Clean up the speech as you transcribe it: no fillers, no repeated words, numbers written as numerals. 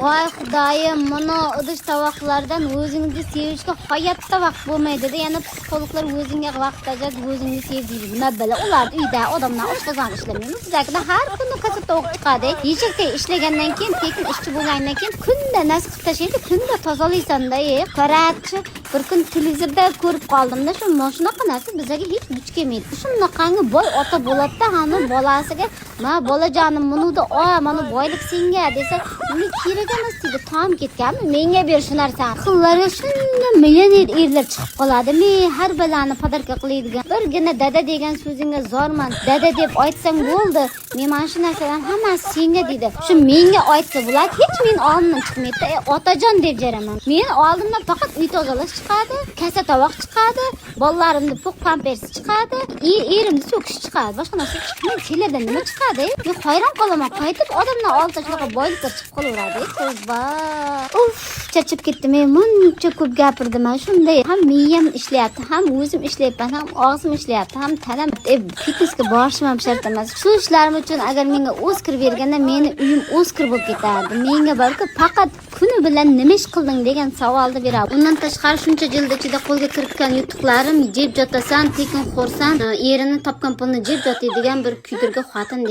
Voy Xudoyim, buni idish tovoqlardan o'zingizni sevishga hayotda vaqt bo'lmaydi. Yana psixologlar o'zingga vaqt ajrat, o'zingni sev deydi. Nima bila, ular uyda odamlar oshqozon ishlamaymi? Bizlarkida har kuni kasa tovuq chiqadi. Eshakday ishlagandan keyin, tekin ishchi bo'lgandan keyin kunda narsa qilib tashlaydi, kunda tozalaysan-da. Qarabchi, bir kun televizorda ko'rib qoldimda, shu shunaqa narsa bizlarga hech duch kelmaydi. Shunaqangi boy ota bo'ladi-da, hani bolasiga: "Ma, bolajonim, bunida o, mana boylik senga", desa, "Menga kerak emas", deydi. Tom ketganmi? Menga ber shu narsani. Xillarga shunday millioner erlar chiqib qoladi. Men har balani подарка qiladigan. Birgina dada degan so'zingga zorman. Dada deb aytsang bo'ldi. Men mana shu narsalarni hammasi senga, deydi. Shu menga aytsa bo'ladi, hech men oldimdan chiqmaydi. E, otajon deb jaraman. Men oldimdan faqat uy tozalash chiqadi, kasa tovoq chiqadi, bolalarimni po'q pampersi chiqadi, erimni so'kishi chiqadi. Boshqa narsa chiqmaydi. Senlardan nima chiqadi? Men hayron qolaman. Qaytib odamlar oldida shunaqa boyliklar chiqib qolaveradi. Tavba. Uf, charchab ketdim. Men muncha ko'p gapirdim. Mana shunday ham miyam ishlayapti, ham o'zim ishlayapman, ham og'zim ishlayapti, ham tanam. Fitnessga borishim ham shart emas. Shu ishlarim uchun agar menga Oskar berganda, meni uyim Oskar bo'lib ketardi. Menga balki faqat kuni bilan nima ish qilding degan savolni beradi. Undan tashqari, shuncha yil ichida qo'lga kiritgan yutuqlarim jeb jotasan, tekin xo'rsan, erini topgan pulni jeb jotadigan bir kuydirgi xotin degan.